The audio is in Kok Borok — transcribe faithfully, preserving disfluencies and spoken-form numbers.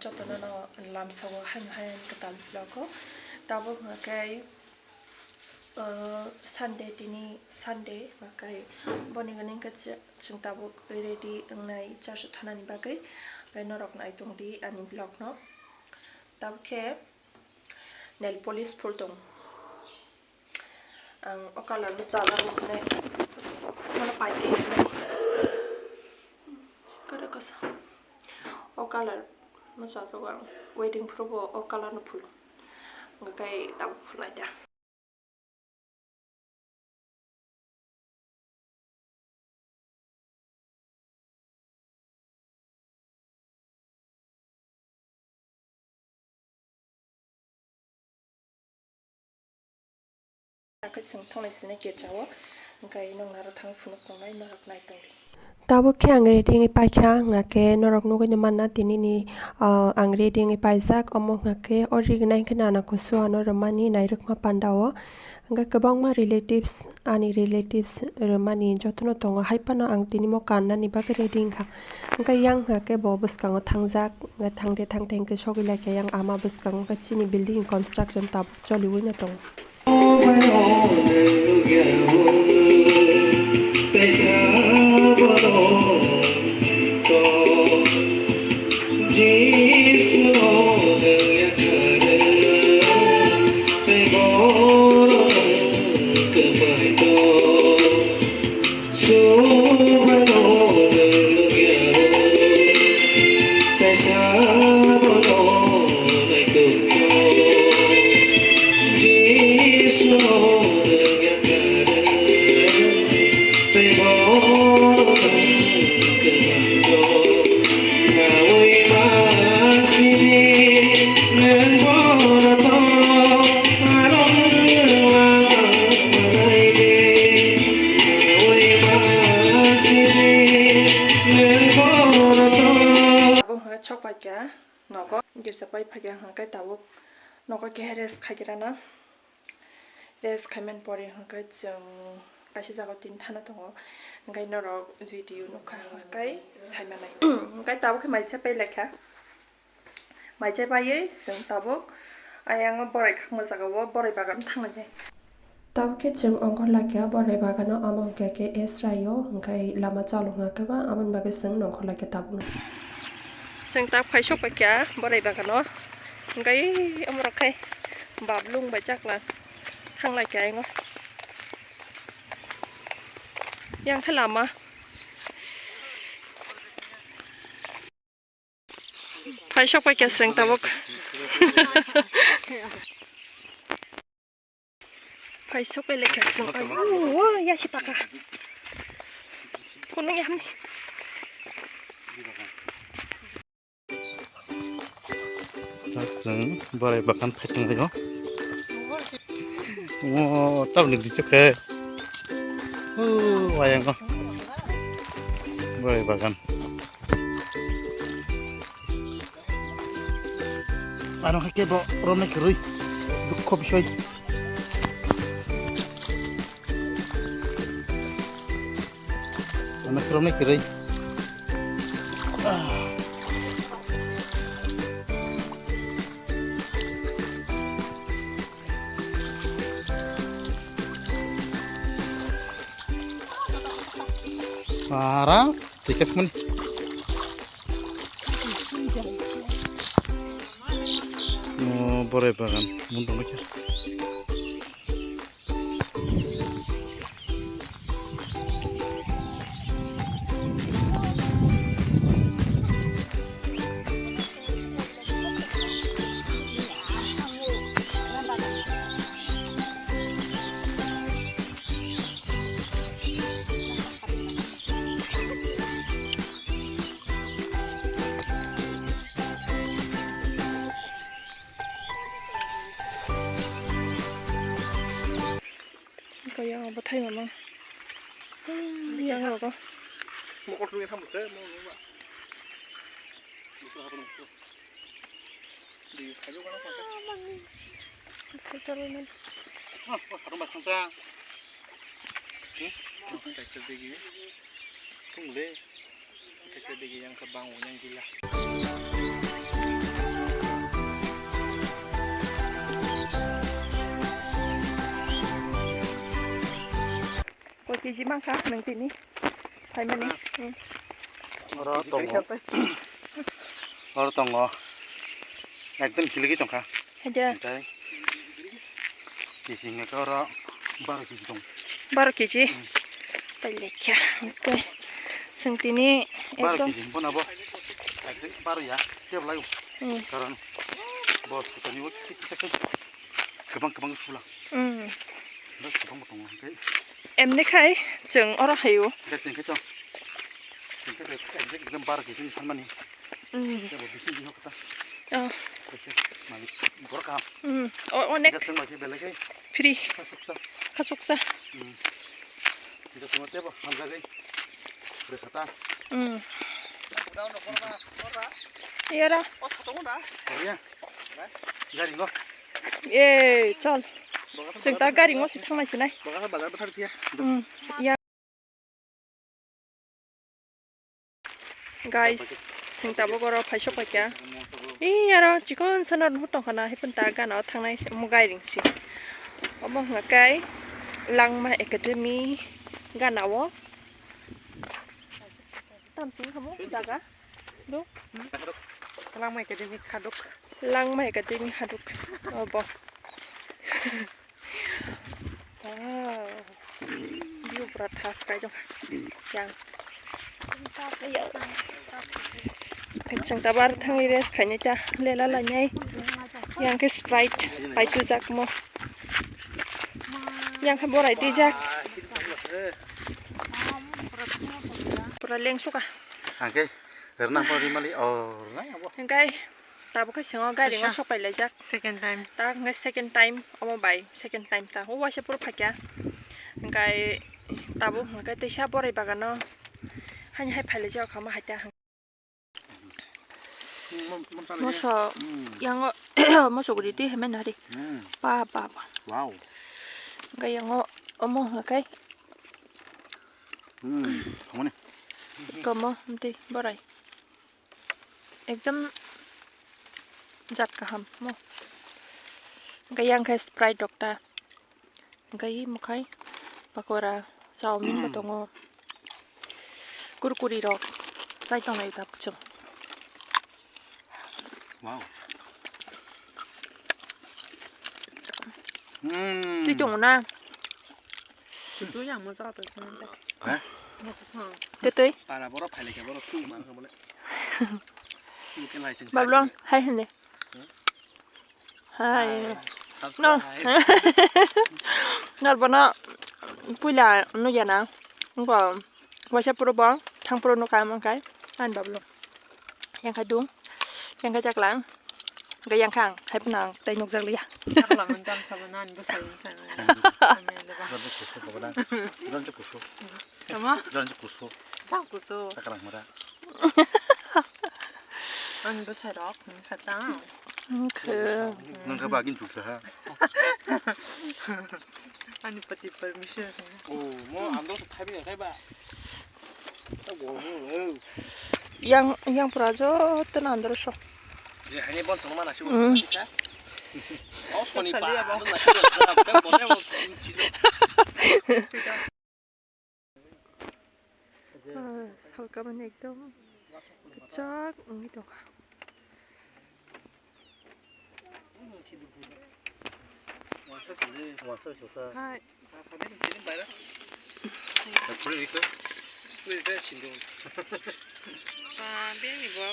Jotono no lamsao haino hai kwtal vlog o. Tabuk hwnkhe, uh, Sunday, tini Sunday hwnkhe boni gwnang khe chwng tabuk ready wngnai church o thanani bagwi. Hwnkhe norok nai tongdi ani vlog no. Tabuk khe nail polish phul tong. Ang o color no chala rok hinai mano pai khe hinai. Kada kasa. O color no chala rok ang wedding phuru bo o color no phulu. Hwnkhe tabuk phulai da. Hwnkhe chwng thanglaisini girjao, hwnkhe noknaro thangwi phunuk tongnai, norok nai tongdi. Tabuk khe ang ready wngwi paikha, hwnkhe norok nugwi no manna tinini, ah, ang ready wngwi paijak, omo hwnkhe o rignai hwnkhe nana kusu ano rwmani nairwkma pandao. Hwnkhe kwbangma relatives, ani relatives rwmani jotono tongo, hai phano ang tini mo kannani bagwi ready wngkha. Hwnkhe yang hwnkhe bo bwskango thangjak, hwnkhe thangde thangde hwnkhe sogwi laikha yang ama bwskango, hwnkhe chini building construction tabuk choliwi no tongo. Abo hwnwi sok paikha nogo, girja pai phaikha hwnkhe tabuk nogo keha rest khaikhe rana. Rest khaimani pore hwnkhe chwng kaisa jagao tini thana tongo, hwnkhe norok video nukha hwnkhe saimanai. Hwnkhe tabuk khe mai cha pai laikha. Mai cha paiwi chwng tabuk ayang borai khakma jagao borai bagan thanglai nai. Tabuk khe chwng ongkhor laikha borai bagano, amo hwnkhe khe S Rai o, hwnkhe lama chalo hwnkhe ba, aboni bagwi chwng nongkhor laikha tabukno. Chwng tabuk phai sok paikha borai bagano, hwnkhe omorok khai bablung bai chakla thanglaikha ayang o. Yang khe lama. Phai sok paikha chwng tabuk. Phai sok pai lekha chwng. Ayo, ya si paka. Kono ya hamni. Chwng borai bagan phai tonglaio. O, tamni dichok khe. O, ayango. Borai bagan. Ano khe bo romne kwrwi. Dukho bisoi. Ano khe romne kwrwi. Ara, tiket mani. O, borai bagan, mun tongma khe. Kaya bwthai mama. Yang rogo. Mokol tungwi thamu se, mo numa. Di khajo kana kaka. Ah, oh, harung basang ta. Hmm? Oh, kaisa degi. Tung le. Kaisa degi yang ka bang yang gila. Kg mankha nwng tini phaimani. Hmm. Oro tongo. Oro tongo. Ekdom kiligwi tongkha. Haida. Omohai kg hwnkhe oro baro kg tong. Baro kg? Hmm. Tailekha. Omohai chwng tini baro ekdom kg hwnba bo. Ekdom baro ya. Tebo lai. Hmm. Karon bo sutani o kisa kisa kwbang kwbang sula. Hmm. Bwswk kwbangma tongo hwnkhe. Emni khai chwng oro haio. Hwnkhe chwng khe chwng. Chwng khe exact ekdom baro kg ni sanmani. Mm. Tebo bising bising kota. Oh. Kaisa malik borok kaham. Mm. O, onek. Hwnkhe chwng bai khe belai khe free. Khasuksa. Khasuksa. Mm. Hwnkhe chwng tebo hamjagwi. Bwrwi khata. Mm. Yara. Iya. Gari ngo. Eh, chol. Chwng ta gari ngo si thangnai sinai. Bazar bazar thang phiya. Hmm, ya. Guys, chwng tabuk oro phaisok paikha. Ee, aro chikon sanor nuhur tongkha na, haiphano ta gana o thangnai se, omo gairing se. Omo hwnkha khe Langma Academy gana o. Tamsing khamu jaga. Do? Langma Academy khaduk. Langma Academy khaduk. Obo. Wow. View pura thas kai dong. Yang. Kachang tabar thangwi rest khainai ta lela lainai. Yang khe Sprite pai twijak mo. Yang khe borai twijak. Pura lengsuka. Ang khe rwna pho rimali, oh, rwnai abo. Hingkai tabuk khe singo gari ngo sok pai laijak. Second time. Ta hingkai second time, omo bai second time ta. O waisa phuru phaikha. Hingkai tabuk hingkai teisa borai bagano hani hai phai laijak kha ma hai ta. Moso yango moso guri twi hemai nari. Ba, ba, ba. Wow. Hingkai yango omo hingkai. Hmm, thangmani. Komo, mtwi, borai. Ekdom jat kaham mo. Hingke yang khe Sprite rok ta. Hingke imo khai pakora, chowmin bo tongo. Kurkuri rok chai tongnai ta chwng. Wow. Hmm. Twi tongo na. Twi yang mo jaga twi. Hah? Twi twi. Para borok phailai khe borok twi man khe bole. Twi khe lai chwng. Bablo hai hande. Hai. No. Nor bono puila nugya na. Ngo waisa puro bo thang puro nukha mangkai. An bablo. Yang kha dung, yang kha chaklang, hingke yang kha ang, hai phano ang tei nukjak liya. Chaklang hwn tang sabo nani bwsai wng kha. Ron se kusu, ron se kusu. Tamo? Ron se kusu. Tang kusu. Chaklang mara. Ani bwsai rok hwn kha tang. Hwn khe. Nang kha bagin chuksa ha. Ani pati permission. Oh, mo ando thaibi khai ba. Yang, yang pura joto na andro so. Je, haini bon tong mana si. Mm. O soni pa, na si. Ah, salka mani ekdom kwchak wngwi tongkha. Hai. Ba, bini bo.